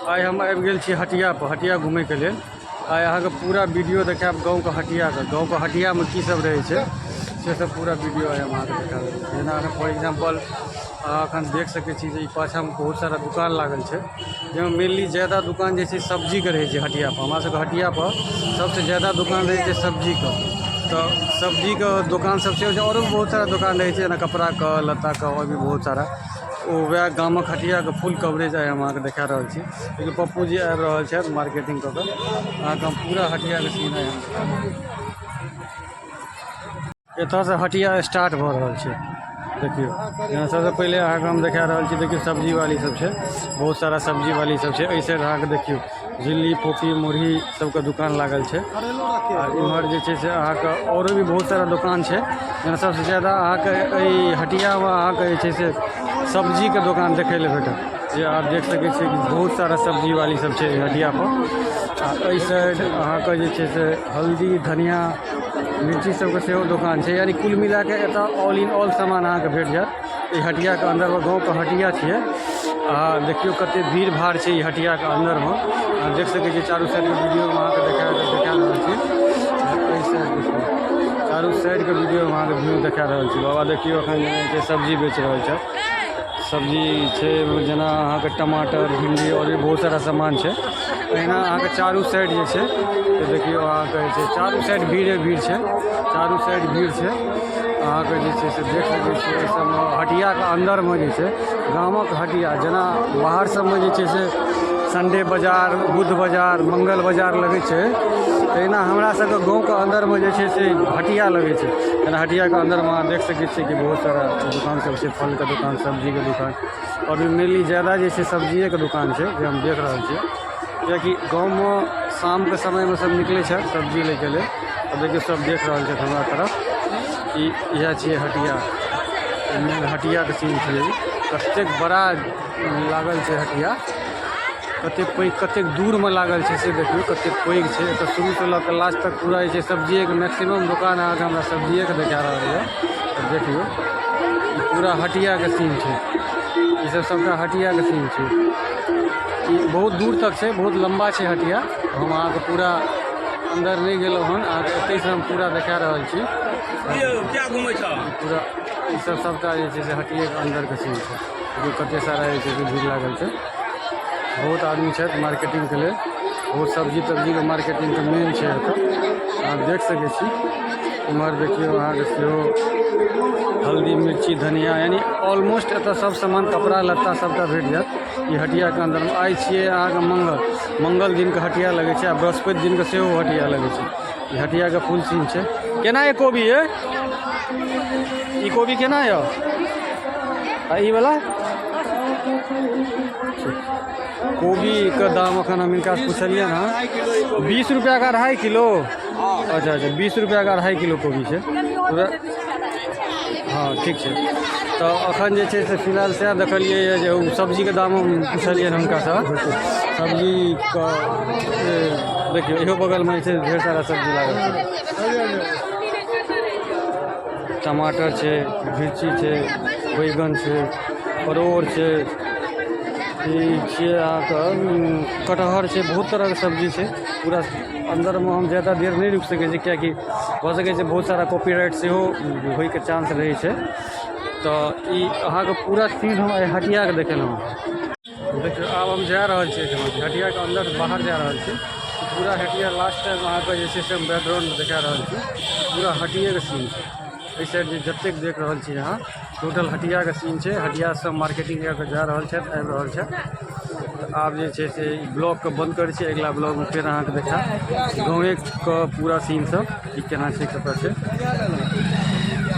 आइ हम आबि गेल छी हटियापर, हटिया घुमैके लेल। आइ अहाँके पूरा वीडियो देखायब गाँवके हटियाके, गाँवके हटियामे की सब रहै छै से सब पूरा वीडियो आइ हम अहाँके देखायब। जेना अहाँ फॉर एग्जाम्पल अहाँ एखन देख सकै छी जे ई पाछाँमे बहुत सारा दुकान लागल छै, जाहिमे मेनली ज्यादा दुकान जे छै सब्जीके रहै छै हटियापर। हमरा सबके हटियापर सबसँ ज्यादा दुकान रहै छै सब्जीके। तऽ सब्जीके दोकान सब छै, आओरो बहुत सारा दोकान रहै छै, जेना कपड़ाके, लत्ताके, आओर भी बहुत सारा। ओ वएह गामक हटियाके फुल कवरेज आइ हम अहाँके देखा रहल छी। देखियौ, पप्पू जी आबि रहल छथि मार्केटिंग कऽ कऽ। अहाँके हम पूरा हटियाके सीन आइ हम देखा रहल छी। एतऽसँ हटिया स्टार्ट भऽ रहल छै। देखियौ, जेना सबसँ पहिले अहाँके हम देखा रहल छी, देखियौ, सब्जी वाली सब छै, बहुत सारा सब्जी वाली सब छै। एहि साइड अहाँके देखियौ झिल्ली, फोफी, मुरही सबके दुकान लागल छै। आ इम्हर जे छै से अहाँके औरो भी बहुत सारा दोकान छै। जेना सबसँ ज्यादा अहाँके एहि हटियामे अहाँके जे छै से सब्जीके दोकान देखै लए भेटत, जे अहाँ देख सकै छियै कि बहुत सारा सब्जी वाली सब छै एहि हटियापर। आ एहि साइड अहाँके जे छै से हल्दी, धनिया, मिर्ची सबके सेहो दोकान छै। यानी कुल मिलाके एतऽ ऑल इन ऑल सामान अहाँके भेट जायत एहि हटियाके अन्दरमे। गाँवके हटिया छियै। अहाँ देखियौ कते भीड़ भाड़ छै ई हटियाके अन्दरमे। अहाँ देख सकै छियै, चारू साइडके वीडियो हम अहाँके देखा रहल छी। एहि साइड देखियौ, चारू साइडके वीडियो हम अहाँके व्यू देखा रहल छी। बाबा देखियौ, एखन जे सब्जी बेच रहल छथि। सब्जी छै जेना अहाँके टमाटर, भिंडी, आओर भी बहुत सारा सामान छै। एहिना अहाँके चारू साइड जे छै से देखियौ, अहाँके जे छै चारू साइड भीड़े भीड़ छै, चारू साइड भीड़ छै। अहाँके जे छै से देख सकै छियै एहि सबमे हटियाके अन्दरमे जे छै, गामक हटिया। जेना बाहर सबमे जे छै से संडे बाजार, बुध बाजार, मंगल बाजार लगै छै, तहिना हमरा सबके गाँवके अन्दरमे जे छै से हटिया लगै छै। जेना हटियाके अन्दरमे अहाँ देख सकै छियै कि बहुत सारा दोकान सब छै, फलके दोकान, सब्जीके दोकान, आओर भी मेनली ज्यादा जे छै सब्जिएके दोकान छै जे हम देख रहल छियै, किएकि गाँवमे शामके समयमे सब निकलै छथि सब्जी लैके लेल। आओर देखियौ, सब देख रहल छथि हमरा तरफ। ई इएह छियै हटिया, मेन हटियाके सीन छियै ई। कतेक बड़ा लागल छै हटिया, कतेक पैघ, कतेक दूरमे लागल छै से देखियौ, कतेक पैघ छै। एतऽ शुरूसँ लऽ कऽ लास्ट तक पूरा जे छै सब्जिएके मैक्सिमम दोकान अहाँके हमरा सब्जिएके देखा रहल यऽ। तऽ देखियौ, ई पूरा हटियाके सीन छै। ई सब सबटा हटियाके सीन छै। ई बहुत दूर तक छै, बहुत लम्बा छै हटिया। हम अहाँके पूरा अन्दर नहि गेलहुँ हन, अहाँके एतहिसँ हम पूरा देखा रहल छी। यौ, क्या घुमै छह? पूरा ई सब सबटा जे छै से हटियेके अन्दरके सीन छै। देखियौ, कते सारा जे छै से भीड़ लागल छै। बहुत आदमी छथि मार्केटिंगके लेल। बहुत सब्जी तब्जीके मार्केटिंगके मेन छै एतऽ, अहाँ देख सकै छी। एम्हर देखियौ, अहाँके सेहो हल्दी, मिर्ची, धनिया, यानी ऑलमोस्ट एतऽ सब सामान, कपड़ा लत्ता सबटा भेट जायत ई हटियाके अन्दरमे। आइ छियै अहाँके मंगल। मंगल दिनके हटिया लगै छै आ बृहस्पति दिनके सेहो हटिया लगै छै। ई हटियाके फुल सीन छै। केना यऽ कोबी? ये ई कोबी केना यऽ? आ ई वाला कोबीके दाम एखन हम हिनकासँ पुछलियै हँ, 20 रुपैआके 2.5 किलो। अच्छा, 20 रुपैआके 2.5 किलो कोबी छै पूरा। हँ, ठीक छै। तऽ एखन जे छै से फिलहाल सएह देखलियै यऽ जे ओ सब्जीके दाम हम पुछलियै हुनकासँ सब्जीके। देखियौ, इहो बगलमे जे छै ढेर सारा सब्जी लागल छै। टमाटर छै, मिर्ची छै, बैगन छै, परोड़ छै, ई छियै अहाँके कटहर छै, बहुत तरहके सब्जी छै। पूरा अन्दरमे हम ज्यादा देर नहि रुकि सकै छी, किएकि भऽ सकै छै बहुत सारा कॉपीराइट सेहो होइके चांस रहै छै। तऽ ई अहाँके पूरा सीन हम एहि हटियाके देखेलहुँ। देखियौ, आब हम जा रहल छी एहिठमा हटियाके अन्दर बाहर जा रहल छी। पूरा हटिया लास्ट टाइम अहाँके जे छै से हम बैकग्राउंडमे देखा रहल छी। पूरा हटियेके सीन छै। एहि साइड जे जतेक देख रहल छी अहाँ, टोटल हटियाके सीन छै। हटियासँ मार्केटिंग कए कऽ जा रहल छथि, आबि रहल छथि। तऽ आब जे छै से ई ब्लॉगके बन्द करै छी। अगिला ब्लॉगमे फेर अहाँके देखायब गाँवेके पूरा सीन सब कि केना छै, कतऽ छै।